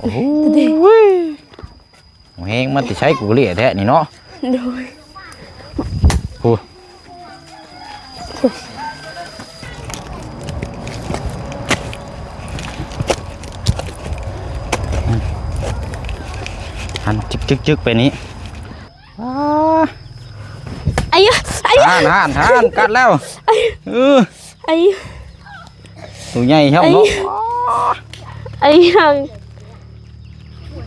ໂອ້ຍ ແຮງມາແຕ່ໃສ ກູເລຍແທ້ນີ້ເນາະ. ໂດຍ ໂອ້ ຫັນຈຶກໆໆ ໄປນີ້. ອ້າ ໄອ້ ໄອ້ ຫັ້ນໆໆ ກັດແລ້ວ. ໄອ້ ເອີ ໄອ້ ໂຕໃຫຍ່ແທ້ເນາະ. ໄອ້ ໄອ້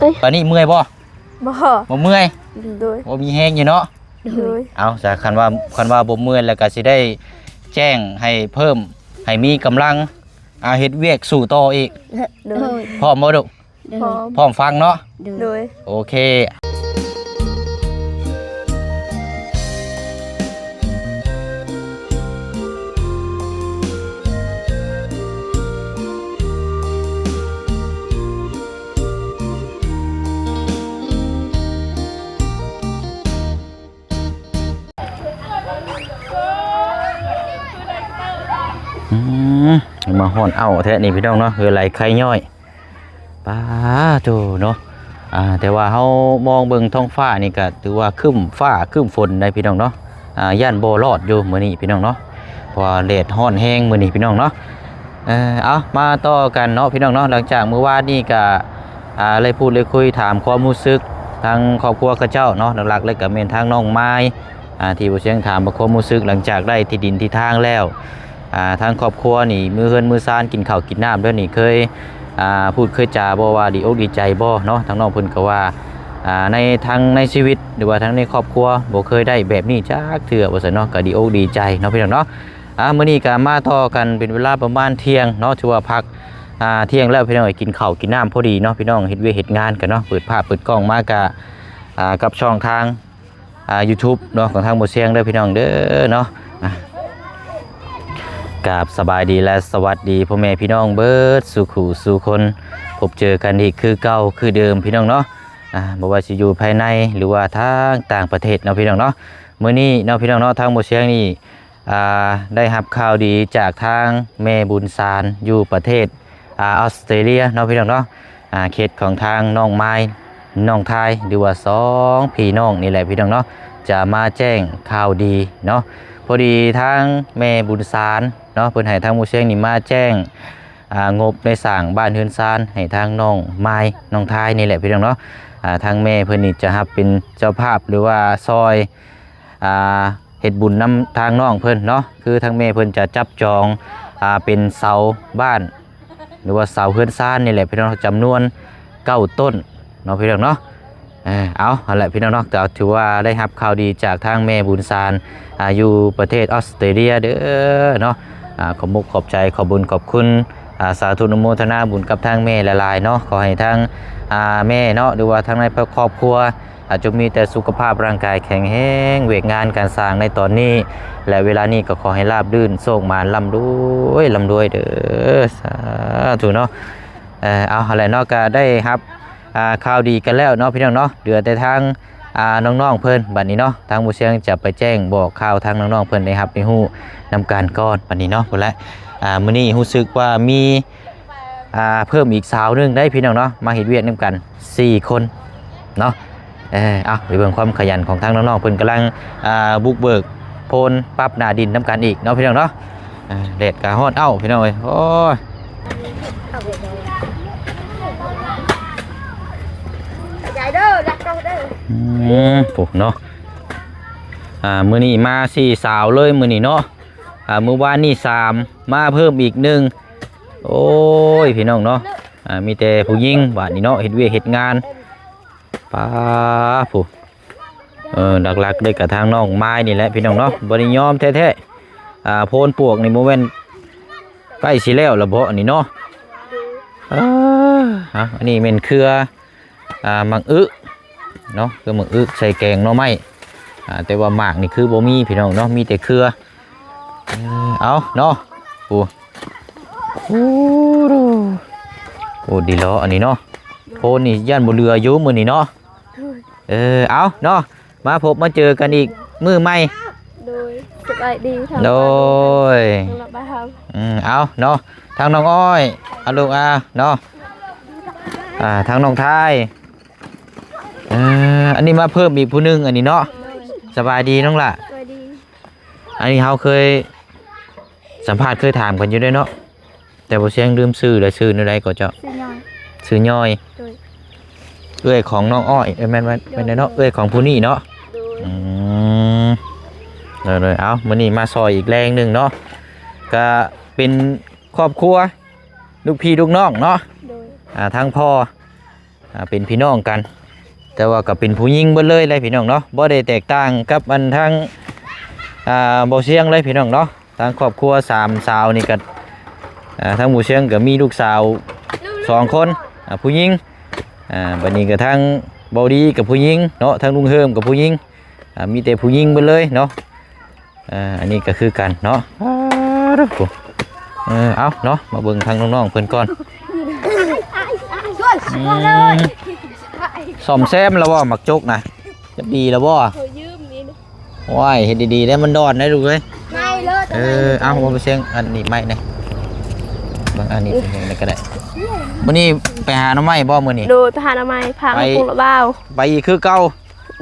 ໄອ້ ປານນີ້ເມື່ອຍບໍ່? ບໍ່ ບໍ່ເມື່ອຍ. ໂດຍ ບໍ່ມີແຮງຢູ່ເນາະ. ໂດຍ ເອົາຊະ ຄັນວ່າ ຄັນວ່າບໍ່ເມື່ອຍແລ້ວກໍຊິໄດ້ແຈ້ງໃຫ້ເພີ່ມ ໃຫ້ມີກຳລັງ ອ່າ ເຮັດວຽກສູ້ຕໍ່ອີກ. ໂດຍ ພ້ອມບໍ່ລູກ? ໂດຍ ພ້ອມຟັງເນາະ. ໂດຍ ໂດຍ ໂອເຄ. ອືມ ມາຮ້ອນເອົ້າແທ້ນີ້ພີ່ນ້ອງເນາະ ເຫື່ອໄຫຼໄຄຍ້ອຍ. ປາໂທ້ເນາະ ອ່າ ແຕ່ວ່າເຮົາມອງເບິ່ງທ້ອງຟ້ານີ້ກະຖືວ່າຄຶ້ມຟ້າຄຶ້ມຝົນໄດ໋ພີ່ນ້ອງເນາະ. ອ່າ ຢ້ານບໍ່ລອດຢູ່ມື້ນີ້ພີ່ນ້ອງເນາະ ເພາະວ່າແດດຮ້ອນແຮງມື້ນີ້ພີ່ນ້ອງເນາະ. ເອີ ເອົາ ມາຕໍ່ກັນເນາະພີ່ນ້ອງເນາະ. ຫຼັງຈາກມື້ວານນີ້ກະ ອ່າ ໄດ້ພູດໄດ້ຄຸຍຖາມຄວາມຮູ້ສຶກທາງຄອບຄົວເຂົາເຈົ້າເນາະ ຫຼັກໆເລີຍກະແມ່ນທາງນ້ອງມາຍ ອ່າ ທີ່ບໍ່ຊຽງຖາມວ່າຄວາມຮູ້ສຶກຫຼັງຈາກໄດ້ທີ່ດິນທີ່ທາງແລ້ວ ອ່າ ທາງຄອບຄົວນີ້ ມື້ເຮືອນມື້ຊານ ກິນເຂົ້າກິນນ້ຳແລ້ວນີ້ ເຄີຍ ອ່າ ພູດເຄີຍຈາບໍ່ວ່າດີອົກດີໃຈບໍ່ເນາະ? ທາງນ້ອງເພິ່ນກໍວ່າ ອ່າ ໃນ ທັງໃນຊີວິດ ຫຼືວ່າທັງໃນຄອບຄົວ ບໍ່ເຄີຍໄດ້ແບບນີ້ຈັກເທື່ອວ່າຊັ້ນເນາະ ກໍດີອົກດີໃຈເນາະພີ່ນ້ອງເນາະ. ອ່າ ມື້ນີ້ກໍມາຕໍ່ກັນເປັນເວລາປະມານທ່ຽງເນາະ ຖືວ່າພັກ ອ່າ ທ່ຽງແລ້ວພີ່ນ້ອງເອີຍ ກິນເຂົ້າກິນນ້ຳພໍດີເນາະ ພີ່ນ້ອງເຮັດວຽກເຮັດງານກັນເນາະ ເປີດພາບເປີດກ້ອງມາກະ ອ່າ ກັບຊ່ອງທາງ ອ່າ ຢູທູບເນາະ ຂອງທາງບໍ່ຊຽງເດີພີ່ນ້ອງເດີເນາະ. ອ່າ ກາບສະບາຍດີ ແລະ ສະຫວັດດີພໍ່ແມ່ພີ່ນ້ອງເບິດສູ່ຄູ່ສູ່ຄົນ ພົບເຈີກັນອີກຄືເກົ່າຄືເດີມພີ່ນ້ອງເນາະ. ອ່າ ບໍ່ວ່າຊິຢູ່ພາຍໃນ ຫຼືວ່າທາງຕ່າງປະເທດເນາະ ພີ່ນ້ອງເນາະ. ມື້ນີ້ເນາະ ພີ່ນ້ອງເນາະ ທາງບໍ່ຊຽງນີ້ ອ່າ ໄດ້ຮັບຂ່າວດີຈາກທາງແມ່ບຸນສານຢູ່ປະເທດ ອ່າ ອອສເຕຣເລຍເນາະ ພີ່ນ້ອງເນາະ. ອ່າ ເຂດຂອງທາງນ້ອງມາຍ ນ້ອງທາຍ ຫຼືວ່າສອງພີ່ນ້ອງນີ້ແຫຼະ ພີ່ນ້ອງເນາະ ຈະມາແຈ້ງຂ່າວດີເນາະ. ພໍດີທາງແມ່ບຸນສານເນາະ ເພິ່ນໃຫ້ທາງໝູ່ຊຽງນີ້ມາແຈ້ງ ອ່າ ງົບໃນສ້າງບ້ານເຮືອນຊານໃຫ້ທາງນ້ອງມາຍ ນ້ອງທາຍນີ້ແຫຼະ ພີ່ນ້ອງເນາະ. ອ່າ ທາງແມ່ເພິ່ນນີ້ຈະຮັບເປັນເຈົ້າພາບ ຫຼືວ່າຊ່ອຍ ອ່າ ເຮັດບຸນນຳທາງນ້ອງເພິ່ນເນາະ ຄືທາງແມ່ເພິ່ນຈະຈັບຈອງ ອ່າ ເປັນເສົາບ້ານ ຫຼືວ່າເສົາເຮືອນຊານນີ້ແຫຼະ ພີ່ນ້ອງ ຈຳນວນເກົ້າຕົ້ນເນາະ ພີ່ນ້ອງເນາະ. ເອີ ເອົາ ຫັ້ນແຫຼະ ພີ່ນ້ອງເນາະ ກໍຖືວ່າໄດ້ຮັບຂ່າວດີຈາກທາງແມ່ບຸນສານ ອ່າ ຢູ່ປະເທດອອສເຕຣເລຍເດີເນາະ. ອ່າ ຂອບມຸກຂອບໃຈ ຂອບບຸນຂອບຄຸນ ອ່າ ສາທຸອະນຸໂມທະນາບຸນກັບທາງແມ່ຫຼາຍໆເນາະ. ຂໍໃຫ້ທາງ ອ່າ ແມ່ເນາະ ຫຼືວ່າທາງໃນຄອບຄົວ ອ່າ ຈົ່ງມີແຕ່ສຸຂະພາບຮ່າງກາຍແຂງແຮງ ວຽກງານການສ້າງໃນຕອນນີ້ ແລະ ເວລານີ້ກໍຂໍໃຫ້ລາບລື່ນ ໂຊກໝານ ລ່ຳລວຍ ລ່ຳລວຍເດີ ສາທຸເນາະ. ເອີ ເອົາ ຫັ້ນແຫຼະເນາະ ກໍໄດ້ຮັບ ອ່າ ຂ່າວດີກັນແລ້ວເນາະ ພີ່ນ້ອງເນາະ. ເຫຼືອແຕ່ທາງ ອ່າ ນ້ອງໆເພິ່ນບັດນີ້ເນາະ ທາງໝູ່ຊຽງຈະໄປແຈ້ງບອກຂ່າວທາງນ້ອງໆເພິ່ນໄດ້ຮັບໄດ້ຮູ້ນຳກັນກ່ອນບັດນີ້ເນາະ. ພຸ້ນແຫຼະ ອ່າ ມື້ນີ້ຮູ້ສຶກວ່າມີ ອ່າ ເພີ່ມອີກສາວໜຶ່ງໄດ໋ ພີ່ນ້ອງເນາະ ມາເຮັດວຽກນຳກັນສີ່ຄົນເນາະ. ເອີ ເອົາ ໄປເບິ່ງຄວາມຂະຫຍັນຂອງທາງນ້ອງໆເພິ່ນ ກຳລັງ ອ່າ ບຸກເບີກໂພນປັບໜ້າດິນນຳກັນອີກເນາະ ພີ່ນ້ອງເນາະ. ອ່າ ແດດກໍຮ້ອນເອົ້າ ພີ່ນ້ອງເອີຍ ໂອ້ຍ ໃຫຍ່ເດີ ລັກເອົາເດີ. ອືມ ໂອ້ ເນາະ ອ່າ ມື້ນີ້ມາສີ່ສາວເລີຍມື້ນີ້ເນາະ. ອ່າ ມື້ວານນີ້ສາມ ມາເພີ່ມອີກໜຶ່ງ. ໂອ້ຍ ພີ່ນ້ອງເນາະ ອ່າ ມີແຕ່ຜູ້ຍິງບາດນີ້ເນາະ ເຮັດວຽກເຮັດງານ. ປາ ຜູ້ ເອີ ຫຼັກໆເລີຍກະທາງນ້ອງມາຍນີ້ແຫຼະ ພີ່ນ້ອງເນາະ ບໍ່ໄດ້ຍອມແທ້ໆ. ອ່າ ໂພນປວກນີ້ບໍ່ແມ່ນໃກ້ຊິແລ້ວລະເບາະນີ້ເນາະ. ເອີ ເອົາ ອັນນີ້ແມ່ນເຄືອ ອ່າ ໝາກອຶເນາະ ຄືໝາກອຶໃສ່ແກງໜໍ່ໄມ້. ອ່າ ແຕ່ວ່າໝາກນີ້ຄືບໍ່ມີ ພີ່ນ້ອງເນາະ ມີແຕ່ເຄືອ. ເອີ ເອົາເນາະ ໂອ້ ໂອ້ ໂອ້ ດີເລາະອັນນີ້ເນາະ. ໂພນນີ້ຢ້ານບໍ່ເຫຼືອຢູ່ມື້ນີ້ເນາະ. ເອີ ເອົາເນາະ ມາພົບມາເຈີກັນອີກມື້ໃໝ່. ໂດຍ ສະບາຍດີ ໂດຍ ທັງ ອືມ ເອົາເນາະ ທາງນ້ອງອ້ອຍ ເອົາລູກ ອ່າ ເນາະ. ອ່າ ທາງນ້ອງທາຍ ເອີ ອັນນີ້ມາເພີ່ມອີກຜູ້ໜຶ່ງ ອັນນີ້ເນາະ. ໂດຍ ສະບາຍດີນ້ອງຫຼ້າ. ສະບາຍດີ. ອັນນີ້ເຮົາເຄີຍສຳພາດ ເຄີຍຖາມກັນຢູ່ເດ້ເນາະ ແຕ່ບໍ່ຊຽງລືມຊື່ແລ້ວ. ຊື່ແນວໃດກໍເຈົ້າ? ຊື່ຍ່ອຍ. ຊື່ຍ່ອຍ. ໂດຍ. ເອື້ອຍຂອງນ້ອງອ້ອຍ ເອີ ແມ່ນ ແມ່ນ ໂດຍ ແມ່ນເນາະ. ໂດຍ. ເອື້ອຍຂອງຜູ້ນີ້ເນາະ. ໂດຍ. ອືມ ໂດຍໆ. ເອົາ ມື້ນີ້ມາຊ່ອຍອີກແຮງໜຶ່ງເນາະ ກະເປັນຄອບຄົວລູກພີ່ລູກນ້ອງເນາະ. ໂດຍ. ອ່າ ທາງພໍ່ ອ່າ ເປັນພີ່ນ້ອງກັນ ແຕ່ວ່າກໍເປັນຜູ້ຍິງເບິດເລີຍແຫຼະພີ່ນ້ອງເນາະ. ບໍ່ໄດ້ແຕກຕ່າງກັບອັນທາງ ອ່າ ບໍ່ຊຽງເລີຍພີ່ນ້ອງເນາະ. ທາງຄອບຄົວສາມສາວນີ້ກໍ ອ່າ ທາງບໍ່ຊຽງກໍມີລູກສາວສອງຄົນ ອ່າ ຜູ້ຍິງ. ອ່າ ບັດນີ້ກໍທາງເບົາດີກໍຜູ້ຍິງເນາະ ທາງລຸງເຮີມກໍຜູ້ຍິງ. ອ່າ ມີແຕ່ຜູ້ຍິງເບິດເລີຍເນາະ. ອ່າ ອັນນີ້ກໍຄືກັນເນາະ. ອ່າ ດູ ເອີ ເອົາເນາະ ມາເບິ່ງທາງນ້ອງໆເພິ່ນກ່ອນ. ອືມ ສ້ອມແຊມແລ້ວບໍ່ ໝາກຈົກນະ? ຈະດີແລ້ວບໍ່? ໂອ້ຍ ເຮັດດີໆ ແລ້ວມັນດອນໄດ໋ລູກເອີຍ. ເອີ ເອົາ ບໍ່ໄປເສັງ ອັນນີ້ໄມ້ນີ້ ເບິ່ງອັນນີ້ ເຮັດຈັ່ງໃດກໍໄດ້. ມື້ນີ້ໄປຫາໜໍ່ໄມ້ບໍ່ມື້ນີ້? ໂດຍ ໄປຫາໜໍ່ໄມ້ ພາ ໄປ ໃຫ້ປຸງລະບ່າວ ໄປອີກຄືເກົ່າ.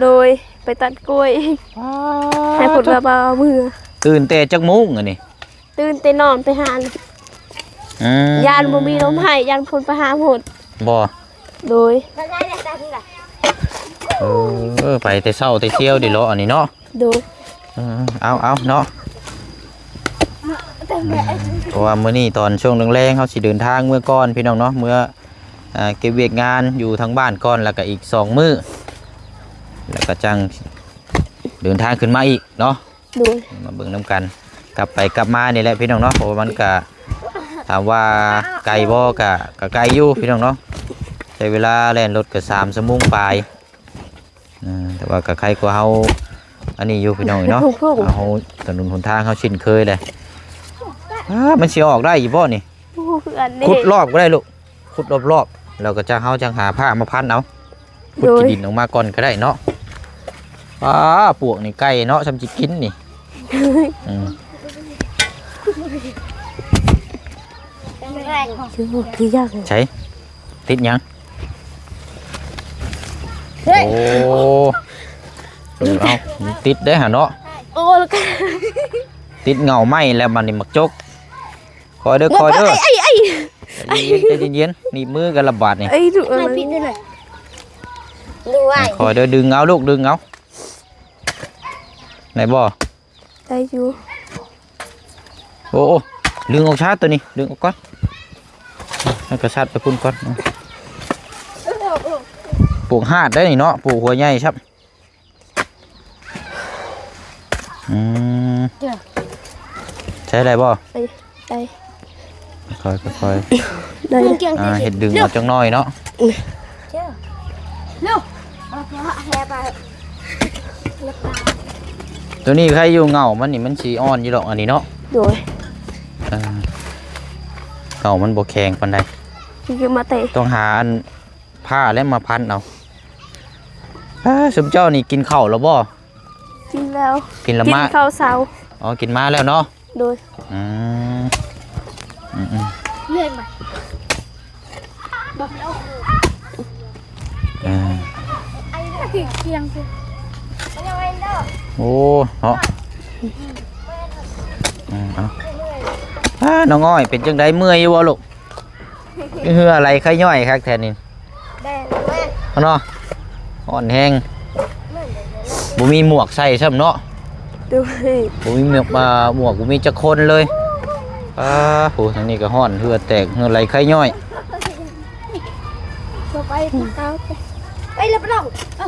ໂດຍ ໄປຕັດກ້ວຍ ປາດ ໃຫ້ຜົນລະບ່າວເມືອ. ຕື່ນແຕ່ຈັກໂມງອັນນີ້? ຕື່ນແຕ່ນອນໄປຫາ. ອືມ ຢ້ານບໍ່ມີໜໍ່ໄມ້ ຢ້ານຄົນໄປຫາໝົດບໍ່? ໂດຍ. ເອີ ໄປແຕ່ເຊົ້າແຕ່ຊຽວເດເລາະອັນນີ້ເນາະ. ໂດຍ. ເອີ ເອົາໆ ເນາະ ເພາະວ່າມື້ນີ້ຕອນຊ່ວງແລງໆ ເຮົາຊິເດີນທາງເມືອກ່ອນພີ່ນ້ອງເນາະ ເມືອ ອ່າ ເກັບວຽກງານຢູ່ທາງບ້ານກ່ອນ ແລ້ວກໍອີກສອງມື້ ແລ້ວກໍຈັ່ງເດີນທາງຂຶ້ນມາອີກເນາະ. ໂດຍ. ມາເບິ່ງນຳກັນ ກັບໄປກັບມານີ້ແຫຼະພີ່ນ້ອງເນາະ ເພາະວ່າມັນກະ ຖາມວ່າໄກບໍ່ ກະ ກະໄກຢູ່ພີ່ນ້ອງເນາະ ໃຊ້ເວລາແລ່ນລົດກະສາມຊົ່ວໂມງປາຍ. ເອີ ແຕ່ວ່າກໍໄຄກວ່າເຮົາອັນນີ້ຢູ່ພີ່ນ້ອງເນາະ ເຮົາຖະໜົນຫົນທາງເຮົາຊິນເຄີຍແຫຼະ. ອ້າ ມັນຊິອອກໄດ້ຢູ່ບໍ່ນີ້? ໂອ້ ຄືອັນນີ້ ຂຸດລອບກໍໄດ້ລູກ ຂຸດລອບໆ ແລ້ວກໍຈະ ເຮົາຈັ່ງຫາຜ້າມາພັນເອົາ ຂຸດ ໂດຍ ຂີ້ດິນອອກມາກ່ອນກໍໄດ້ເນາະ. ອ້າ ປວກນີ້ໄກ່ເນາະ ຊ່ຳຊິກິນນີ້. ອືມ ຄືຢາກ ໃສ ຕິດຫຍັງ? ເຮີ້ຍ ໂອ້ ເອົາ ຕິດເດ້ຫະເນາະ. ໂອ້ ແລ້ວກໍ ຕິດເຫງົ້າໄມ້ແລ້ວ ບັດນີ້ໝາກຈົກ. ຄ່ອຍເດີ ຄ່ອຍເດີ ໄອ້ ໄອ້ ໄອ້ ໃຈເຢັນໆ ໜີບມືກັນລະບາດນີ້. ເອີຍ ດຸ ເອີຍ ຄອຍເດີ ດຶງເອົາລູກ ດຶງເອົາ ໄດ້ບໍ່? ໄດ້ຢູ່. ໂອ້ ໂອ້ ດຶງອອກຊາ ໂຕນີ້ດຶງອອກກ່ອນ ໃຫ້ກະສັດໄປພຸ້ນກ່ອນ. ປວກຫາດໄດ໋ນີ້ເນາະ ປວກຫົວໃຫຍ່ຊ້ຳ. ອືມ ເຈົ້າ ໃຊ້ໄດ້ບໍ່? ໄດ້ ໄດ້ ຄ່ອຍໆ ໄດ້ ອ່າ ເຮັດດຶງເອົາຈັກໜ້ອຍເນາະ. ເຈົ້າ ລູກ ໂຕນີ້ໃຄຢູ່ ເຫງົ້າມັນນີ້ມັນຊິອ່ອນຢູ່ດອກ ອັນນີ້ເນາະ. ໂດຍ. ເອີ ເຫງົ້າມັນບໍ່ແຂງປານໃດ ຄືມາແຕ່ ຕ້ອງຫາອັນ ຜ້າແລ້ວມາພັນເອົາ. ອ້າ ຊຸມເຈົ້ານີ້ກິນເຂົ້າແລ້ວບໍ່? ກິນແລ້ວ ກິນລະມາ ກິນເຂົ້າເຊົ້າ. ອໍ ກິນມາແລ້ວເນາະ. ໂດຍ. ອືມ ອືມໆ ເລື່ອຍມາ ບໍ່ ເອີ ໂອ້ ເນາະ. ອືມ ເອົາ ອ້າ ນ້ອງອ້ອຍ ເປັນຈັ່ງໃດ ເມື່ອຍຢູ່ບໍ່ລູກ? ເຫື່ອໄຫຼໄຄຍ້ອຍຄັກແທ້ນີ້ ແດດເນາະ ຮ້ອນແຮງ ບໍ່ມີໝວກໃສ່ຊ້ຳເນາະ. ໂດຍ. ບໍ່ມີໝວກ ອ່າ ໝວກບໍ່ມີຈັກຄົນເລີຍ. ອ້າ ໂຫ ທາງນີ້ກໍຮ້ອນ ເຫື່ອແຕກ ເຫື່ອໄຫຼໄຄຍ້ອຍ. ໄປ ໄປລະປະດອງ ເອີ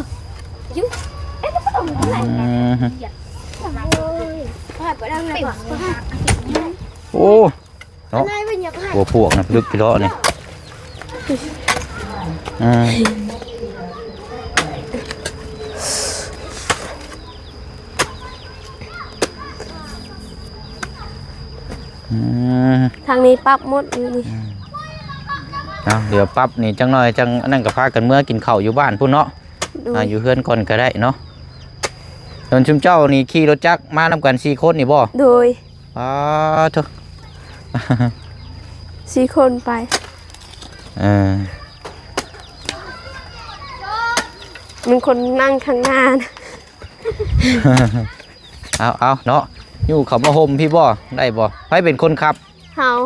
ຢູ່ ໄປລະປະດອງ. ອືມ ໂອ້ຍ ໄປປະດອງແລ້ວ. ໂອ້ ເນາະ ຫົວປວກນະ ລຶກຢູ່ເນາະນີ້. ອືມ ອືມ ທາງນີ້ປັບໝົດຢູ່ນີ້. ອືມ ເອົາ ດຽວປັບນີ້ຈັກໜ້ອຍ ຈັ່ງອັນນັ້ນກໍພາກັນເມືອກິນເຂົ້າຢູ່ບ້ານພຸ້ນເນາະ. ໂດຍ. ອ່າ ຢູ່ເຮືອນກ່ອນກໍໄດ້ເນາະ. ໂດນ ຊຸມເຈົ້ານີ້ຂີ່ລົດຈັກມານຳກັນສີ່ຄົນນີ້ບໍ່? ໂດຍ. ອ້າ ໂທ້ ສີ່ຄົນໄປ. ເອີ ເອີ ມີຄົນນັ່ງຂ້າງໜ້ານະ. ເອົາໆ ເນາະ ຢູ່ເຂົ້າມາຮົ່ມພີ້ບໍ່ ໄດ້ບໍ່? ໃຜເປັນຄົນຂັບ? ເຮົາ.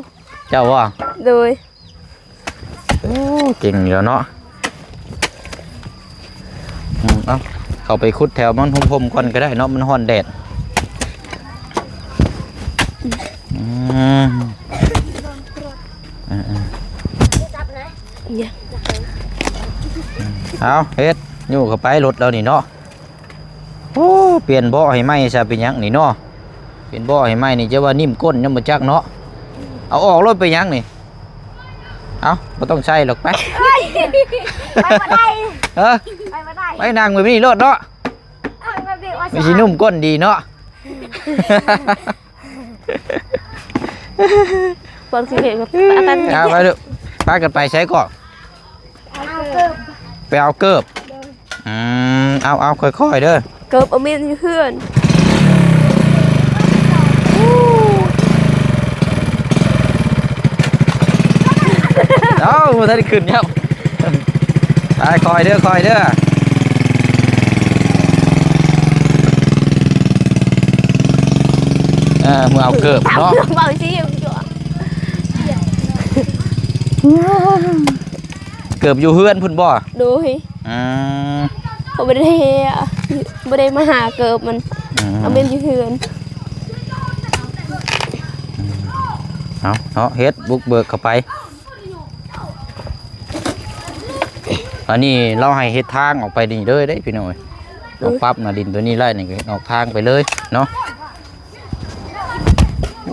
ເຈົ້າບໍ່? ໂດຍ. ໂອ້ ເກັ່ງຢູ່ແລ້ວເນາະ. ອືມ ເອົາ ເຂົ້າໄປຂຸດແຖວມັນຮົ່ມໆກ່ອນກໍໄດ້ເນາະ ມັນຮ້ອນແດດ. ອືມ ເອີໆ ເອົາ ເຮັດ ຍູ້ເຂົ້າໄປລົດລາວນີ້ເນາະ. ໂອ້ ປ່ຽນເບາະໃຫ້ໃໝ່ຊະ ເປັນຫຍັງນີ້ເນາະ? ປ່ຽນເບາະໃຫ້ໃໝ່ນີ້ ຈະວ່ານິ້ມກົ້ນຍັງບໍ່ຈັກເນາະ. ເອົາອອກໂລດ ເປັນຫຍັງນີ້? ເອົ້າ ບໍ່ຕ້ອງໃສ່ດອກ ໄປ. ເອີຍ ໄປບໍ່ໄດ້. ເອີ ໄປບໍ່ໄດ້. ໄປນັ່ງແບບນີ້ໂລດເນາະ. ເອີ ແບບນີ້ວ່າ ມີຊິນຸ້ມກົ້ນດີເນາະ. ເອົາ ໄປເດີ ພາກັນໄປໃສເກາະ? ເອົາເກີບ ໄປເອົາເກີບ. ອືມ ເອົາໆ ຄ່ອຍໆເດີ. ເກີບອາມິນຢູ່ເຮືອນ. ເອົ້າ ບໍ່ທັນໄດ້ຂຶ້ນຊ້ຳ. ໄປ ຄ່ອຍເດີ ຄ່ອຍເດີ. ເອີ ເມືອເອົາເກີບເນາະ. ເວົ້າຊິ ເກີບຢູ່ເຮືອນພຸ້ນບໍ່? ໂດຍ. ອືມ ເຂົາບໍ່ໄດ້ ບໍ່ໄດ້ມາຫາເກີບມັນ. ອືມ ເອົາແມ່ນຢູ່ເຮືອນ. ເອົາເນາະ ເຮັດບຸກເບີກເຂົ້າໄປ. ອັນນີ້ລາວໃຫ້ເຮັດທາງອອກໄປນີ້ເລີຍເດ້ພີ່ນ້ອງເອີຍ. ເອີ ເຮົາປັບໜ້າດິນຕົວນີ້ໄດ້ນີ້ ກໍເຮັດອອກທາງໄປເລີຍເນາະ.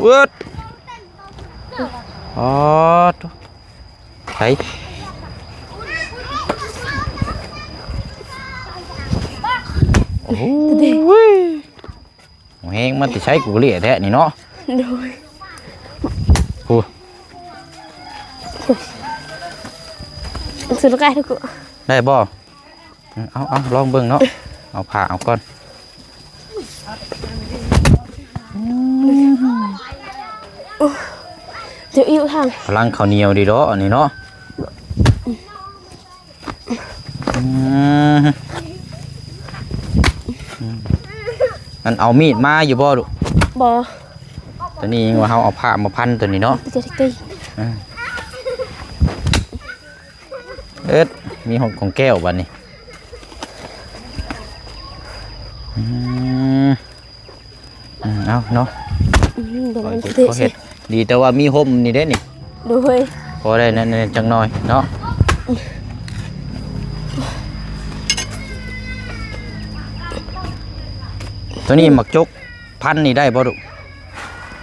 ເວີດ ອໍ ໂທ້ ໄປ ໂອ້ຍ ຫົວແຮງມາແຕ່ໃສ ກູເລ່ຍແທ້ນີ້ເນາະ. ໂດຍ. ໂອ້ ສຸດກາຍທຸກ ໄດ້ບໍ່? ເອົາ ເອົາ ລອງເບິ່ງເນາະ. ເອົາຜ້າເອົາກ່ອນ. ເຈົ້າອີກທາງ ພະລັງເຂົ້າໜຽວດີເດາະອັນນີ້ເນາະ. ອືມ ອັນເອົາມີດມາຢູ່ບໍ່ລູກ? ບໍ່. ຕົວນີ້ຍັງວ່າເຮົາເອົາຜ້າມາພັນຕົວນີ້ເນາະ. ຈະໄດ້ ເອີ ເອີ ມີຮອດຂອງແກ້ວບັດນີ້. ອືມ ອືມ ເອົາເນາະ. ອືມ ເດີ ເຂົາເຮັດ ເຂົາເຮັດ ດີແຕ່ວ່າມີຮົ່ມນີ້ເດ້ນີ້. ໂດຍ. ພໍໄດ້ແນວ ແນວຈັກໜ້ອຍເນາະ. ຕົວນີ້ໝາກຈົກ ພັນນີ້ໄດ້ບໍ່ລູກ?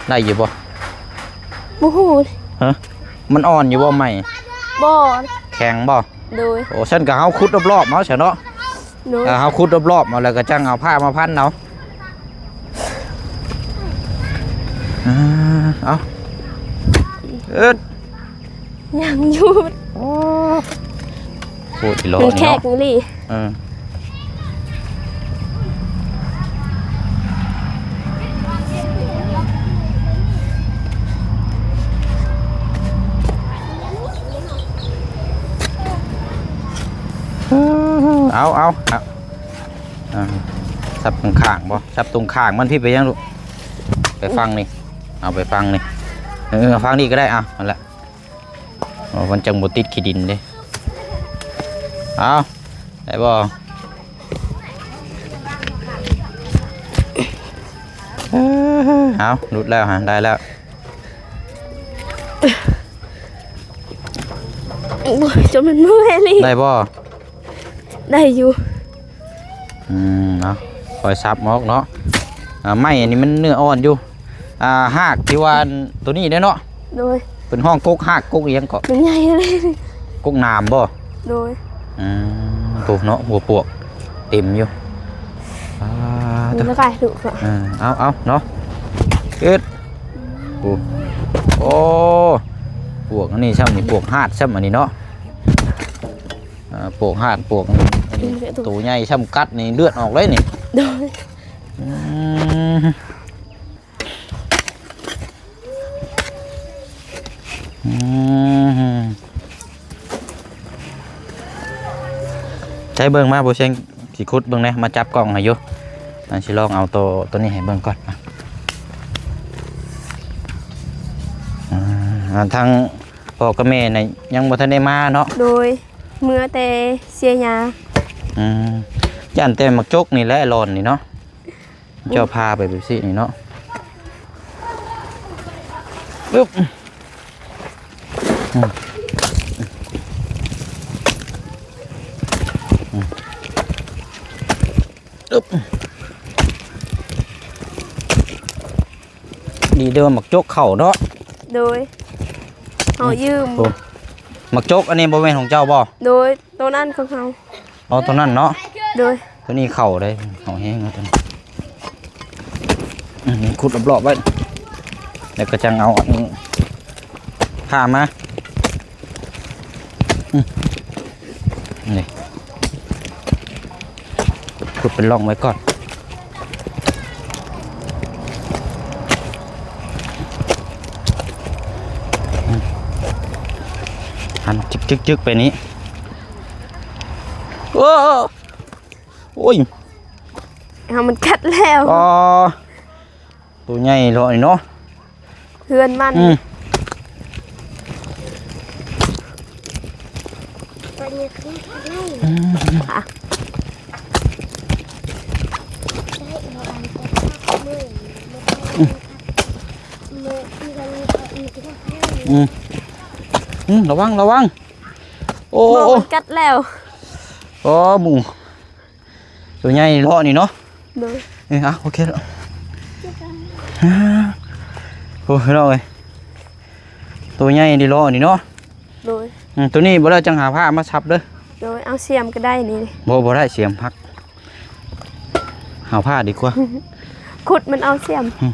ໄດ້ຢູ່ບໍ່? ບໍ່ຮູ້. ຮະ? ມັນອ່ອນຢູ່ບໍ່ໄມ້? ບໍ່. ແຂງບໍ່? ໂດຍ. ໂອ້ ຊັ້ນກໍເຮົາຂຸດລອບໆເອົາຊະເນາະ. ໂດຍ. ເອີ ເຮົາຂຸດລອບໆເອົາ ແລ້ວກໍຈັ່ງເອົາຜ້າມາພັນເອົາ. ອ່າ ເອົາ ເອິດ ຍັງຢູ່. ໂອ້ ໂຄດອີ່ຫຼໍ ມັນແຄກເນາະ ອີ່ຫຼີ. ເອີ ເອົາ ເອົາ ເອົາ ອ່າ ສັບຂ້າງໆບໍ່? ສັບຕົງຂ້າງມັນພີ້ໄປຍັງລູກ? ໄປຝັ່ງນີ້ ເອົາໄປຝັ່ງນີ້ ເອີ ເອົາຝັ່ງນີ້ກໍໄດ້. ເອົາ ນັ້ນແຫຼະ. ອໍ ມັນຈັ່ງບໍ່ຕິດຂີ້ດິນເດ້. ເອົາ ໄດ້ບໍ່? ເອີ ເອົາ ຫຼຸດແລ້ວຫະ ໄດ້ແລ້ວ. ໂອ້ຍ ຈົນມັນເມື່ອຍເລີຍ. ໄດ້ບໍ່? ໄດ້ຢູ່. ອືມ ເອົາ ຄ່ອຍສັບອອກເນາະ. ອ່າ ໄມ້ອັນນີ້ມັນເນື້ອອ່ອນຢູ່. ອ່າ ຮາກທີ່ວ່າອັນໂຕນີ້ເດ້ເນາະ. ໂດຍ. ເພິ່ນຮ້ອງກົກຮາກ ກົກອີ່ຫຍັງເກາະ? ມັນໃຫຍ່ເລີຍ. ກົກໜາມບໍ່? ໂດຍ. ອືມ ໂອ້ ເນາະ ຫົວປວກເຕັມຢູ່. ອ່າ ມັນກໍກາຍດຸເນາະ. ເອີ ເອົາ ເອົາເນາະ ເຮັດ. ໂອ້ ໂອ້ ປວກອັນນີ້ຊ້ຳນີ້ ປວກຮາກຊ້ຳອັນນີ້ເນາະ. ອ່າ ປວກຮາກ ປວກ ອືມ ໂຕໃຫຍ່ຊ້ຳກັດນີ້ເລືອດອອກເລີຍນີ້. ໂດຍ. ອືມ ອືມ ໃຊ້ເບິ່ງມາບໍ່ແຊງ ຊິຂຸດເບິ່ງແດ່ ມາຈັບກ້ອງໃຫ້ຢູ່. ອ່າ ຊິລອງເອົາໂຕ ໂຕນີ້ໃຫ້ເບິ່ງກ່ອນ. ອ່າ ອ່າ ທາງພໍ່ກັບແມ່ນີ້ຍັງບໍ່ທັນໄດ້ມາເນາະ. ໂດຍ ເມືອແຕ່ເສຍຫຍ້າ. ອືມ ຢ້ານແຕ່ໝາກຈົກນີ້ແຫຼະ ຫຼອນນີ້ເນາະ. ເຈົ້າພາໄປແບບຊີ້ນີ້ເນາະ. ອຶບ ອືມ ອືມ ອຶບ ດີເດີ ໝາກຈົກເຂົ້າເນາະ. ໂດຍ ເຮົາຢືມ. ໂອ້ ໝາກຈົກອັນນີ້ບໍ່ແມ່ນຂອງເຈົ້າບໍ່? ໂດຍ ໂຕນັ້ນຂອງເຮົາ. ອໍ ໂຕນັ້ນເນາະ. ໂດຍ ໂຕນີ້ເຂົ້າເດ້ ເຂົ້າແຮງເນາະ. ອືມ ຂຸດລອບໆໄວ້ ແລ້ວກໍຈັ່ງເອົາອັນນີ້ ພາມາ. ອືມ ນີ້ ຂຸດເປັນຮ່ອງໄວ້ກ່ອນ. ອືມ ຫັນຈຶກໆໆໄປນີ້. ໂອ້ ໂອ້ຍ ເອົາ ມັນກັດແລ້ວ. ອໍ ໂຕໃຫຍ່ເນາະນີ້ເນາະ. ເຮືອນມັນ. ອືມ ອືມ ອືມ ອືມ ລະວັງ ລະວັງ. ໂອ້ ໂອ້ ມັນກັດແລ້ວ. ອໍ ໝູ ໂຕໃຫຍ່ເລາະນີ້ເນາະ. ໂດຍ ເອີ ອ່ະ ໂອເຄແລ້ວ. ໂອ້ຍ ພີ່ນ້ອງເອີຍ ໂຕໃຫຍ່ດີເລາະນີ້ເນາະ. ໂດຍ ອືມ ໂຕນີ້ບໍ່ໄດ້ ຈັ່ງຫາຜ້າມາຊັບເດີ. ໂດຍ ເອົາສຽມກໍໄດ້ນີ້. ບໍ່ ບໍ່ໄດ້ ສຽມຫັກ ຫາຜ້າດີກວ່າ. ຂຸດມັນເອົາສຽມ. ອືມ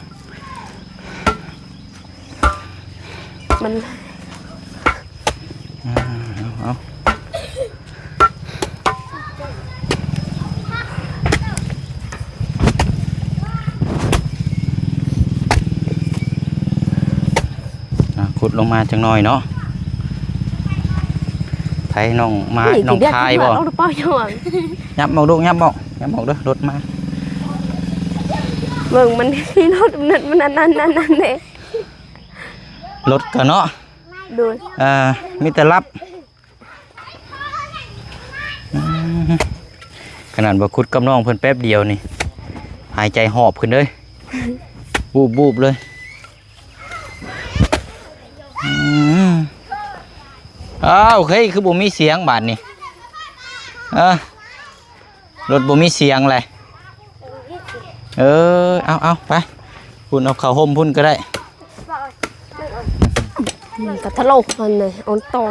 ມັນ ອ່າ ເອົາ ເອົາ ອ່າ ຂຸດລົງມາຈັກໜ້ອຍເນາະ. ໃຜ ນ້ອງມາ ນີ້ ນ້ອງຄາຍບໍ່? ນີ້ ຊິເລືອກກິນເຜືອກເອົາຫຼືເປົ່າ ຍ້ອນ ຫຍັບອອກລູກ ຫຍັບອອກ ຫຍັບອອກເດີ ລົດມາ. ເບິ່ງມັນ ລົດມັນ ມັນອັນນັ້ນ ອັນນັ້ນເດ້. ລົດກໍເນາະ. ໂດຍ ອ່າ ມີແຕ່ລັບ. ອືມ ຂະໜາດວ່າຂຸດກັບນ້ອງເພິ່ນແປັບດຽວນີ້ ຫາຍໃຈຫອບຂຶ້ນເລີຍ ບູບໆເລີຍ. ອືມ ອ້າວ ເຮີ້ຍ ຄືບໍ່ມີສຽງບາດນີ້. ເອີ ລົດບໍ່ມີສຽງແຫຼະ. ເອີ ເອົາ ເອົາ ໄປ ພຸ້ນ ເອົາເຂົ້າຮົ່ມພຸ້ນກໍໄດ້. ມັນກະທະໂລກຫັ້ນນະ ອອນຕໍ່.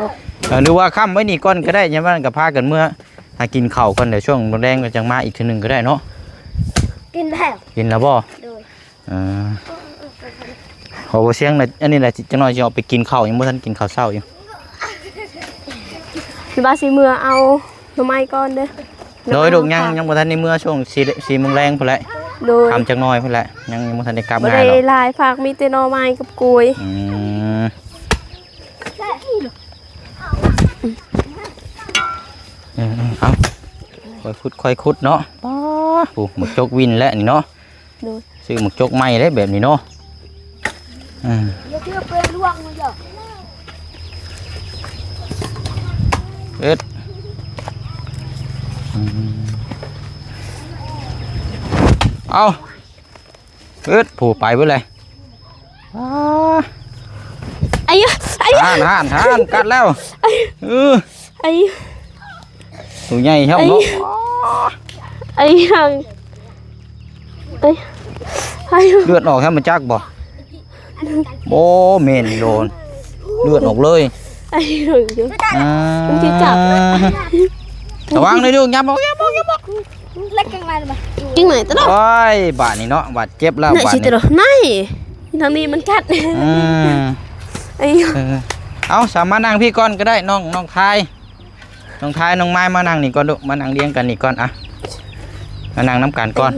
ເອີ ຫຼືວ່າຄ້ຳໄວ້ນີ້ກ່ອນກໍໄດ້ ຍາມນັ້ນກໍພາກັນເມືອຫາກິນເຂົ້າກ່ອນ ດຽວຊ່ວງແລງໆກໍຈັ່ງມາອີກເທື່ອໜຶ່ງກໍໄດ້ເນາະ. ກິນແລ້ວ ກິນແລ້ວບໍ່? ໂດຍ ເອີ ເອົາ ບໍ່ສຽງນະ ອັນນີ້ແຫຼະ ຈັກໜ້ອຍຊິອອກໄປກິນເຂົ້າ ຍັງບໍ່ທັນກິນເຂົ້າເຊົ້າຢູ່. ວ່າຊິເມືອເອົາໜໍ່ໄມ້ກ່ອນເດີ. ໂດຍ ລູກ ຍັງ ຍັງບໍ່ທັນໄດ້ເມືອ ຊ່ວງສີ່ ສີ່ໂມງແລງພຸ້ນແຫຼະ. ໂດຍ ຄ່ຳຈັກໜ້ອຍພຸ້ນແຫຼະ ຍັງ ຍັງບໍ່ທັນໄດ້ກັບ ບໍ່ໄດ້ ງ່າຍດອກ ຫຼາຍຜັກ ມີແຕ່ໜໍ່ໄມ້ກັບກ້ວຍ. ອືມ ເອີ ເອີ ເອົາ ຄ່ອຍຂຸດ ຄ່ອຍຂຸດເນາະ. ປ້າ ໂອ້ ໝາກຈົກວິນແຫຼະນີ້ເນາະ. ໂດຍ ຊື້ໝາກຈົກໃໝ່ເດ້ແບບນີ້ເນາະ. ອ່າ ຢ່າເຊື່ອເປັນລວງມັນເດີ ເຮັດ ອືມ ເອົາ ເຮັດ ໂອ້ ໄປເບິດເລີຍ. ອ້າ ໄອ້ ໄອ້ ຫັ້ນ ຫັ້ນ ຫັ້ນ ກັດແລ້ວ ໄອ້ ເອີ ໄອ້ ໂຕໃຫຍ່ແທ້ເນາະ. ໄອ້ ໄອ້ ເລືອດອອກແທ້ ມາຈັກບໍ່? ໂອ້ ແມ່ນໂດນ ເລືອດອອກເລີຍ. ໄອ້ ອ່າ ມັນຊິຈັບ ລະວັງເດີລູກ ຫຍັບອອກ ຫຍັບອອກ ຫຍັບອອກ. ເກັ່ງໄມ້ຕະຫຼອດ ໂອ້ຍ ບາດນີ້ເນາະ ບາດເຈັບແລ້ວ ນີ້ ບາດນີ້ ນີ້ ທາງນີ້ມັນກັດ. ອືມ ໄອ້ ເອີ ເອົາ ສາມານັ່ງພີ້ກ່ອນກໍໄດ້ ນ້ອງ ນ້ອງທາຍ ນ້ອງທາຍ ນ້ອງມາຍ ມານັ່ງນີ້ກ່ອນລູກ ມານັ່ງລຽງກັນນີ້ກ່ອນ. ອ່ະ ມານັ່ງນຳກັນກ່ອນ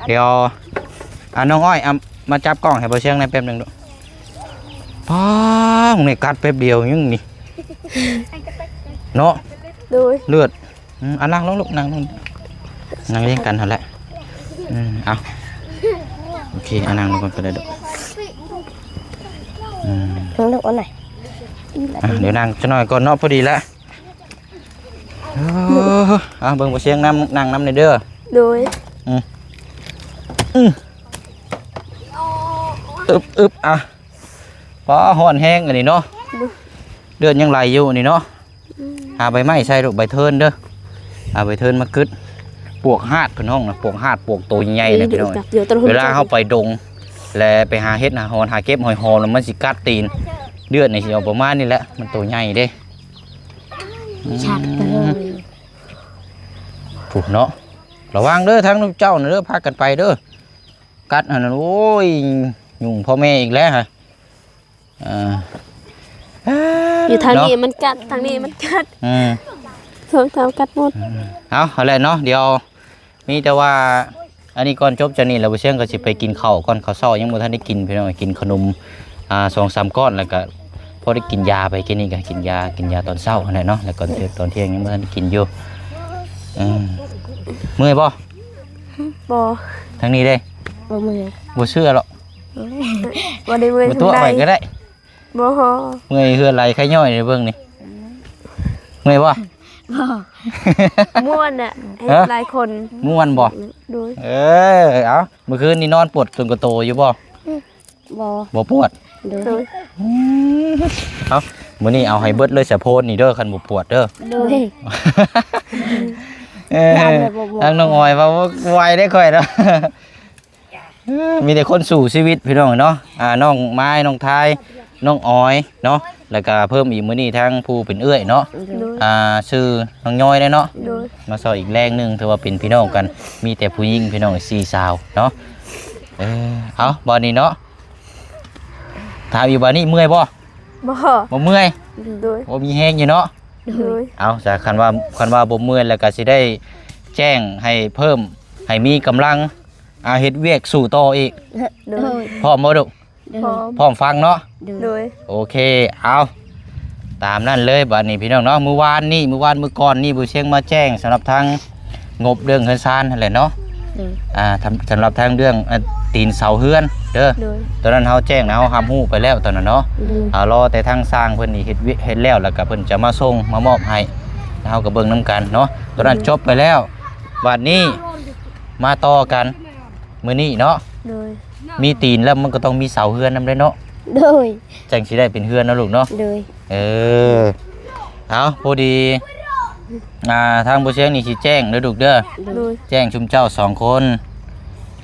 ເອີ ດຽວ ອ່ະ ນ້ອງອ້ອຍ ອ່ະ ມາຈັບກ້ອງໃຫ້ບໍ່ຊຽງແດ່ແປັບໜຶ່ງລູກ. ປ້າ ນີ້ກັດແປັບດຽວຍັງນີ້ເນາະ. ໂດຍ ເລືອດ ອືມ ອ່ະ ນັ່ງລົງລູກ ນັ່ງລົງ. ນັ່ງລຽງກັນຫັ້ນແຫຼະ. ອືມ ເອົາ ໂອເຄ ເອົານັ່ງລົງກ່ອນກໍໄດ້ດອກ. ອືມ ເບິ່ງລູກອັນໃດ. ອ່ະ ດຽວນັ່ງຈັກໜ່ອຍກ່ອນເນາະ ພໍດີລະ. ເອີ ເອົາ ເບິ່ງບໍ່ຊຽງນຳ ນັ່ງນຳແດ່ເດີ. ໂດຍ. ອືມ ອືມ ອຶບ ອຶບ ອ່ະ. ປ້າ ຮ້ອນແຮງອັນນີ້ເນາະ. ໂດຍ. ເລືອດຍັງໄຫຼຢູ່ນີ້ເນາະ. ອືມ ຫາໃບໄມ້ໃສ່ລູກ ໃບເທີນເດີ ຫາໃບເທີນມາກຶດ. ປວກຫາດເພິ່ນຮ້ອງນະ ປວກຫາດ ປວກໂຕໃຫຍ່ນະພີ່ນ້ອງ. ເວລາເຮົາໄປດົງ ແລະ ໄປຫາເຫັດຫາຫອນ ຫາເກັບຫອຍຫອມ ແລ້ວມັນຊິກັດຕີນ. ເລືອດນີ້ຊິອອກປະມານນີ້ແຫຼະ ມັນໂຕໃຫຍ່ເດ້. ອືມ ຊັດໄປເລີຍ ພຸ້ນເນາະ. ລະວັງເດີ ທາງເຈົ້ານະເດີ ພາກັນໄປເດີ. ກັດຫັ້ນນະ ໂອ້ຍ ຫຍຸ້ງພໍ່ແມ່ອີກແລ້ວ. ເອີ ຢູ່ທາງນີ້ມັນກັດ ທາງນີ້ມັນກັດ. ອືມ ສອງສາມກັດໝົດ. ເອົາ ຫັ້ນແຫຼະເນາະ ດຽວມີແຕ່ວ່າ ອັນນີ້ກ່ອນຈົບຈາກນີ້ແລ້ວ ບໍ່ຊຽງກໍຊິໄປກິນເຂົ້າກ່ອນ. ເຂົ້າເຊົ້າຍັງບໍ່ທັນໄດ້ກິນພີ່ນ້ອງ ກິນຂະໜົມ ອ່າ ສອງສາມກ້ອນ ແລ້ວກໍພໍໄດ້ກິນຢາໄປ. ກິນນີ້ກໍກິນຢາ ກິນຢາຕອນເຊົ້າຫັ້ນແຫຼະເນາະ ແລ້ວກໍຕອນທ່ຽງຍັງບໍ່ທັນໄດ້ກິນຢູ່. ເອີ ເມື່ອຍບໍ່? ບໍ່. ທາງນີ້ເດ້? ບໍ່ເມື່ອຍ. ບໍ່ເຊື່ອຫຼອກ. ບໍ່ໄດ້ເມື່ອຍ ບໍ່ຕົວະໄປກໍໄດ້. ບໍ່. ເມື່ອຍເຮືອໄຫຼໄຄຍ້ອຍເບິ່ງນີ້. ເມື່ອຍບໍ່? ບໍ່. ມ່ວນນະ ເຮັດຫຼາຍຄົນ. ມ່ວນບໍ່? ໂດຍ. ເອີ ເອົາ ມື້ຄືນນີ້ນອນປວດຕົນກະໂຕຢູ່ບໍ່? ບໍ່. ບໍ່ປວດ. ໂດຍ. ອືມ ເອົາ ມື້ນີ້ເອົາໃຫ້ເບິດເລີຍສະໂພນນີ້ເດີ ຄັນບໍ່ປວດເດີ. ໂດຍ. ເອີ ທາງນ້ອງອອຍວ່າບໍ່ໄຫວເດ້ຂ້ອຍເນາະ. ເອີ ມີແຕ່ຄົນສູ້ຊີວິດພີ່ນ້ອງເນາະ. ອ່າ ນ້ອງມາຍ ນ້ອງທາຍ ນ້ອງອອຍເນາະ ແລ້ວກະເພີ່ມອີກມື້ນີ້ທາງຜູ້ເປັນເອື້ອຍເນາະ. ໂດຍ. ອ່າ ຊື່ນ້ອງຍ້ອຍເດ້ເນາະ. ໂດຍ. ມາຊ່ອຍອີກແຮງໜຶ່ງ ຖືວ່າເປັນພີ່ນ້ອງກັນ ມີແຕ່ຜູ້ຍິງພີ່ນ້ອງ ສີ່ສາວເນາະ. ເອີ ເອົາ ບາດນີ້ເນາະ ຖາມອີກ ບາດນີ້ເມື່ອຍບໍ່? ບໍ່. ບໍ່ເມື່ອຍ. ໂດຍ. ບໍ່ມີແຮງຢູ່ເນາະ. ໂດຍ. ເອົາ ຊະ ຄັນວ່າ ຄັນວ່າບໍ່ເມື່ອຍແລ້ວກໍຊິໄດ້ແຈ້ງໃຫ້ເພີ່ມ ໃຫ້ມີກຳລັງ ອ່າ ເຮັດວຽກສູ້ຕໍ່ອີກ. ໂດຍ. ພ້ອມບໍ່ລູກ? ໂດຍ. ພ້ອມຟັງເນາະ? ໂດຍ. ໂອເຄ ເອົາ ຕາມນັ້ນເລີຍ. ບາດນີ້ພີ່ນ້ອງເນາະ ມື້ວານນີ້ ມື້ວານມື້ກ່ອນນີ້ ບໍ່ຊຽງມາແຈ້ງສຳລັບທາງງົບເລື່ອງເຮືອນຊານຫັ້ນແຫຼະເນາະ. ໂດຍ. ອ່າ ສຳ ສຳລັບທາງເລື່ອງ ອ່າ ຕີນເສົາເຮືອນເດີ. ໂດຍ. ຕອນນັ້ນເຮົາແຈ້ງນະ ເຮົາຮັບຮູ້ໄປແລ້ວຕອນນັ້ນເນາະ. ໂດຍ. ອ່າ ລໍແຕ່ທາງຊ່າງເພິ່ນນີ້ເຮັດວຽກ ເຮັດແລ້ວ ແລ້ວກໍເພິ່ນຈະມາສົ່ງມາມອບໃຫ້ ແລ້ວເຮົາກໍເບິ່ງນຳກັນເນາະ. ຕອນນັ້ນ ໂດຍ ຈົບໄປແລ້ວ. ບາດນີ້ມາຕໍ່ກັນ ມື້ນີ້ເນາະ. ໂດຍ. ມີຕີນແລ້ວມັນກໍຕ້ອງມີເສົາເຮືອນນຳເດ້ເນາະ. ໂດຍ. ຈັ່ງຊິໄດ້ເປັນເຮືອນເນາະລູກເນາະ. ໂດຍ. ເອີ ເອົາ ພໍດີ ອ່າ ທາງບໍ່ຊຽງນີ້ຊິແຈ້ງເດີລູກເດີ. ໂດຍ. ແຈ້ງຊຸມເຈົ້າສອງຄົນ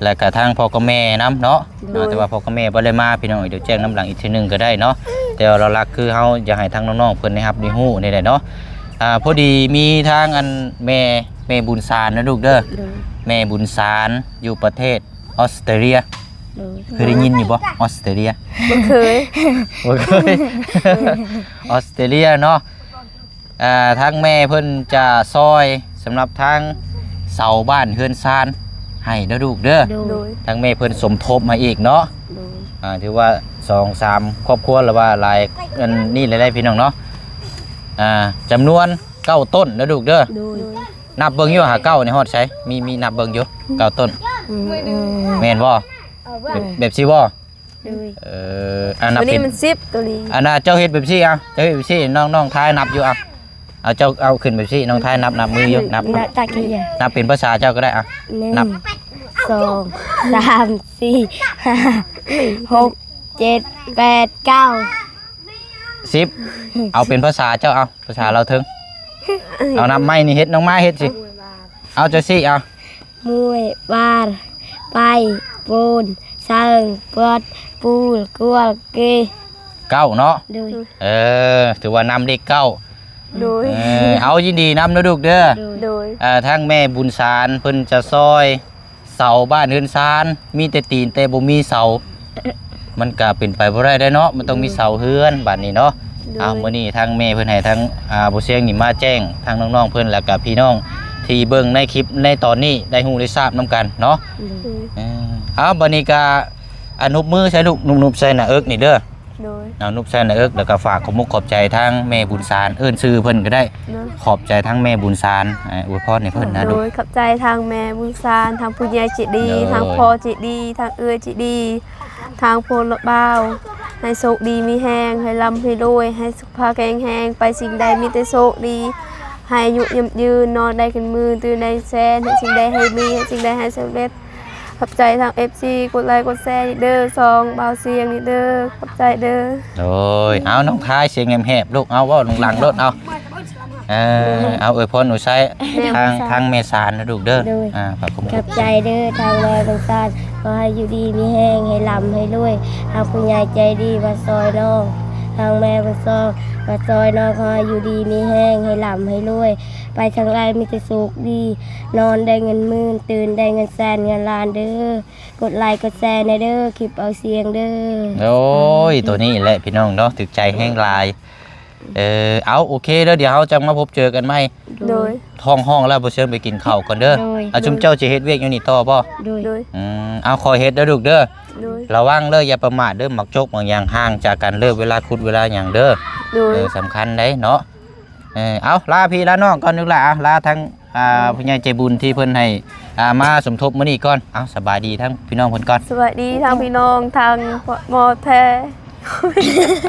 ແລ້ວກະທາງພໍ່ກັບແມ່ນຳເນາະ. ໂດຍ. ອ່າ ແຕ່ວ່າພໍ່ກັບແມ່ບໍ່ໄດ້ມາພີ່ນ້ອງ ດຽວແຈ້ງນຳຫຼັງອີກເທື່ອໜຶ່ງກໍໄດ້ເນາະ. ແຕ່ວ່າຫຼັກໆຄືເຮົາຢາກໃຫ້ທາງນ້ອງໆເພິ່ນໄດ້ຮັບໄດ້ຮູ້ນີ້ແຫຼະເນາະ. ອ່າ ພໍດີມີທາງອັນແມ່ ແມ່ບຸນສານເດີລູກເດີ. ໂດຍ. ແມ່ບຸນສານຢູ່ປະເທດ ອອສເຕຣເລຍ. ໂດຍ. ເຄີຍໄດ້ຍິນຢູ່ບໍ່? ອອສເຕຣເລຍ. ບໍ່ເຄີຍ. ບໍ່ເຄີຍ. ອອສເຕຣເລຍເນາະ. ອ່າ ທາງແມ່ເພິ່ນຈະຊ່ອຍສຳລັບທາງເສົາບ້ານເຮືອນຊານໃຫ້ເດີລູກເດີ. ໂດຍ. ໂດຍ. ທາງແມ່ເພິ່ນສົມທົບໃຫ້ອີກເນາະ. ໂດຍ. ອ່າ ຖືວ່າສອງສາມຄອບຄົວ ຫຼືວ່າຫຼາຍ ອັນນີ້ຫຼາຍໆ ພີ່ນ້ອງເນາະ. ອ່າ ຈຳນວນເກົ້າຕົ້ນເດີລູກເດີ. ໂດຍ. ນັບເບິ່ງຢູ່ຫາເກົ້ານີ້ຮອດໃສ? ມີ ມີນັບເບິ່ງຢູ່ ເກົ້າຕົ້ນ. ອືມ ອືມ ແມ່ນບໍ່? ແບບ ແບບຊີ້ບໍ່? ໂດຍ. ເອີ ອັນນັບ ໂຕນີ້ມັນສິບ ໂຕນີ້. ອັນນ່າ ເຈົ້າເຮັດແບບຊີ້ ເອົາ ເຈົ້າເຮັດແບບຊີ້ ນ້ອງ ນ້ອງທາຍນັບຢູ່ ເອົາ ເອົາ ເຈົ້າເອົາຂຶ້ນແບບຊີ້ ນ້ອງທາຍນັບ ນັບມືຢູ່ ອືມ ນັບ ນັບ ນັບເປັນພາສາເຈົ້າກໍໄດ້ ເອົາ ໜຶ່ງ ນັບ ສອງ ສາມ ສີ່ ຫ້າ ຫົກ ເຈັດ ແປດ ເກົ້າ ສິບ. ເອົາເປັນພາສາເຈົ້າ ເອົາ ພາສາລາວເທິງ. ເອົາ ນັບໃໝ່ນີ້ ເຮັດ ນ້ອງມາເຮັດຊິ. ເອົາ ເຈົ້າຊີ້ ເອົາ ມວຍ ບານ ໄປ ໂປນ ເຊີງ ປອດ ປູນ ກວນ ເກ ເກົ້າເນາະ. ໂດຍ. ເອີ ຖືວ່ານຳເລກເກົ້າ. ໂດຍ. ເອີ ເອົາ ຍິນດີນຳເດີລູກເດີ. ໂດຍ. ເອີ ທາງແມ່ບຸນສານເພິ່ນຈະຊ່ອຍ ເສົາບ້ານເຮືອນຊານ ມີແຕ່ຕີນແຕ່ບໍ່ມີເສົາ ມັນກະເປັນໄປບໍ່ໄດ້ເດ້ເນາະ. ມັນຕ້ອງມີເສົາເຮືອນບາດນີ້ເນາະ. ໂດຍ. ເອົາ ມື້ນີ້ທາງແມ່ເພິ່ນໃຫ້ທາງ ອ່າ ບໍ່ຊຽງນີ້ມາແຈ້ງທາງນ້ອງໆເພິ່ນ ແລ້ວກະພີ່ນ້ອງທີ່ເບິ່ງໃນຄລິບໃນຕອນນີ້ໄດ້ຮູ້ໄດ້ຊາບນຳກັນເນາະ. ໂດຍ. ເອີ ເອົາ ບາດນີ້ກະ ອະ ໜຸບມືໃສ່ລູກ ໜຸບໆໃສ່ໜ້າເອິກນີ້ເດີ. ໂດຍ ເອົານຸບໃສ່ໜ້າເອິກ ແລ້ວກໍຝາກຂອບມຸກຂອບໃຈທາງແມ່ບຸນສານ ເອີ້ນຊື່ເພິ່ນກໍໄດ້. ໂດຍ ຂອບໃຈທາງແມ່ບຸນສານ ອາ ອວຍພອນໃຫ້ເພິ່ນນະ ໂດຍ ລູກ. ຂອບໃຈທາງແມ່ບຸນສານ ທາງຜູ້ໃຫຍ່ໃຈດີ ໂດຍ ທາງພໍ່ໃຈດີ ທາງເອື້ອຍໃຈດີ ທາງພົນລະບ່າວ ໃຫ້ໂຊກດີມີແຮງ ໃຫ້ລ່ຳໃຫ້ລວຍ ໃຫ້ສຸຂະພາບແຂງແຮງ ໄປສິ່ງໃດມີແຕ່ໂຊກດີ ໃຫ້ອາຍຸຍືນຍືນ ນອນໄດ້ເງິນໝື່ນ ຕື່ນໄດ້ເງິນແສນ ເຮັດສິ່ງໃດໃຫ້ມີ ເຮັດສິ່ງໃດໃຫ້ສຳເລັດ. ຂອບໃຈທາງເອັຟຊີ ກົດໄລກົດແຊນີ້ເດີ ຊ່ອງບ່າວຊຽງນີ້ເດີ ຂອບໃຈເດີ. ໂດຍ ເອົາ ນ້ອງພາຍ ສຽງແຫບໆ ລູກ ເອົາ ເວົ້າດັງໆ ໂລດ ເອົາ ເອີ ເອົາ ອວຍພອນອວຍໄຊ ແມ່ ທາງ ທາງແມ່ສານນະລູກເດີ. ໂດຍ ອາ ຂອບຄຸນ ຂອບໃຈເດີ ທາງແມ່ບຸນສານ ຂໍໃຫ້ຢູ່ດີມີແຮງ ໃຫ້ລ່ຳໃຫ້ລວຍ ທາງຜູ້ໃຫຍ່ໃຈດີມາຊ່ອຍນ້ອງ ທາງແມ່ບຸນສອງມາຊ່ອຍນ້ອງ ຂໍໃຫ້ຢູ່ດີມີແຮງ ໃຫ້ລ່ຳໃຫ້ລວຍ ໄປທາງໃດມີແຕ່ໂຊກດີ ນອນໄດ້ເງິນໝື່ນ ຕື່ນໄດ້ເງິນແສນເງິນລ້ານເດີ. ກົດໄລກົດແຊແດ່ເດີ ຄລິບເອົາສຽງເດີ. ໂອ້ຍ ໂຕນີ້ແຫຼະພີ່ນ້ອງເນາະ ຖືກໃຈແຮງຫຼາຍ. ເອີ ເອົາ ໂອເຄເດີ ດຽວເຮົາຈັ່ງມາພົບເຈີກັນໃໝ່. ໂດຍ ທ້ອງຮ້ອງແລ້ວ ບໍ່ເຊີນໄປກິນເຂົ້າກ່ອນເດີ. ໂດຍ ອາ ຊຸມເຈົ້າຊິເຮັດວຽກຢູ່ນີ້ຕໍ່ບໍ່? ໂດຍ ໂດຍ ອືມ ເອົາ ຂໍເຮັດເດີລູກເດີ. ໂດຍ ລະວັງເດີ ຢ່າປະໝາດເດີ ໝາກຈົກໝາກຫຍັງຫ່າງຈາກກັນເລີຍ ເວລາຂຸດເວລາຫຍັງເດີ. ໂດຍ ເອີ ສຳຄັນໄດ໋ເນາະ. ເອີ ເອົາ ລາພີ່ລານ້ອງກ່ອນລູກຫຼາ ເອົາ ລາທາງ ອ່າ ຜູ້ໃຫຍ່ໃຈບຸນທີ່ເພິ່ນໃຫ້ ອ່າ ມາສົມທົບມື້ນີ້ກ່ອນ. ເອົາ ສະບາຍດີທາງພີ່ນ້ອງເພິ່ນກ່ອນ. ສະບາຍດີທາງພີ່ນ້ອງ ທາງໝໍແທ້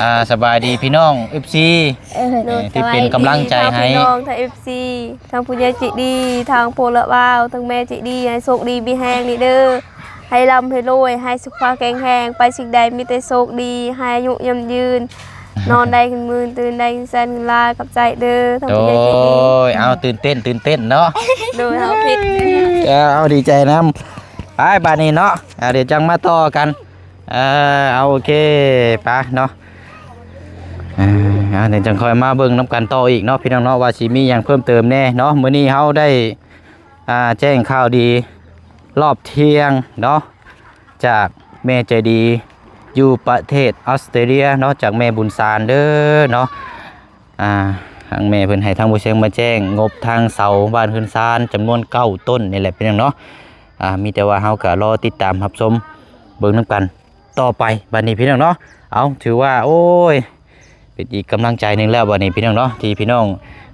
ອ່າ ສະບາຍດີພີ່ນ້ອງເອັຟຊີ ເອີ ໂດຍ ທີ່ເປັນກຳລັງໃຈໃຫ້ ສະບາຍດີທາງພີ່ນ້ອງ ທາງເອັຟຊີ ທາງຜູ້ໃຫຍ່ໃຈດີ ທາງພົນລະບ່າວ ທາງແມ່ໃຈດີ ໃຫ້ໂຊກດີມີແຮງນີ້ເດີ. ໃຫ້ລ່ຳໃຫ້ລວຍ ໃຫ້ສຸຂະພາບແຂງແຮງ ໄປສິ່ງໃດມີແຕ່ໂຊກດີ ໃຫ້ອາຍຸຍືນຍືນ ນອນໄດ້ເງິນໝື່ນ ຕື່ນໄດ້ເງິນແສນເງິນລ້ານ. ຂອບໃຈເດີ ທາງຜູ້ໃຫຍ່ໃຈດີ. ໂອ້ຍ ເອົາ ຕື່ນເຕັ້ນ ຕື່ນເຕັ້ນເນາະ. ໂດຍ ເຮົາຜິດ ເອີ ເອົາ ດີໃຈນຳ. ໄປບາດນີ້ເນາະ ອ່າ ດຽວຈັ່ງມາຕໍ່ກັນ. ເອີ ເອົາ ໂອເຄ ໄປເນາະ. ເອີ ດຽວຈັ່ງຄ່ອຍມາເບິ່ງນຳກັນຕໍ່ອີກເນາະ ພີ່ນ້ອງເນາະ ວ່າຊິມີຫຍັງເພີ່ມເຕີມແດ່ເນາະ. ມື້ນີ້ເຮົາໄດ້ ອ່າ ແຈ້ງຂ່າວດີລອບທ່ຽງເນາະ ຈາກແມ່ໃຈດີຢູ່ປະເທດອອສເຕຣເລຍເນາະ ຈາກແມ່ບຸນສານເດີເນາະ. ອ່າ ທາງແມ່ເພິ່ນໃຫ້ທາງບໍ່ຊຽງມາແຈ້ງງົບທາງເສົາບ້ານເຮືອນຊານຈຳນວນເກົ້າຕົ້ນນີ້ແຫຼະ ພີ່ນ້ອງເນາະ. ອ່າ ມີແຕ່ວ່າເຮົາກໍລໍຕິດຕາມຮັບຊົມເບິ່ງນຳກັນ ຕໍ່ໄປບັດນີ້ພີ່ນ້ອງເນາະ. ເອົາ ຖືວ່າ ໂອ້ຍ ເປັນອີກກຳລັງໃຈໜຶ່ງແລ້ວບັດນີ້ພີ່ນ້ອງເນາະ ທີ່ພີ່ນ້ອງ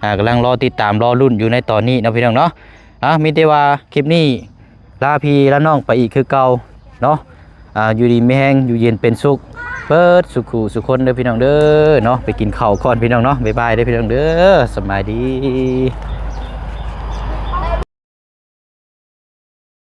ອ່າ ກຳລັງລໍຕິດຕາມລໍລຸ້ນຢູ່ໃນຕອນນີ້ເນາະ ພີ່ນ້ອງເນາະ. ອ່າ ມີແຕ່ວ່າຄລິບນີ້ລາພີ່ລານ້ອງໄປອີກຄືເກົ່າເນາະ. ອ່າ ຢູ່ດີມີແຮງ ຢູ່ເຢັນເປັນສຸກເບິດສູ່ຄູ່ສູ່ຄົນເດີພີ່ນ້ອງເດີເນາະ. ໄປກິນເຂົ້າກ່ອນພີ່ນ້ອງເນາະ. ບາຍບາຍເດີພີ່ນ້ອງເດີ. ສະບາຍດີ.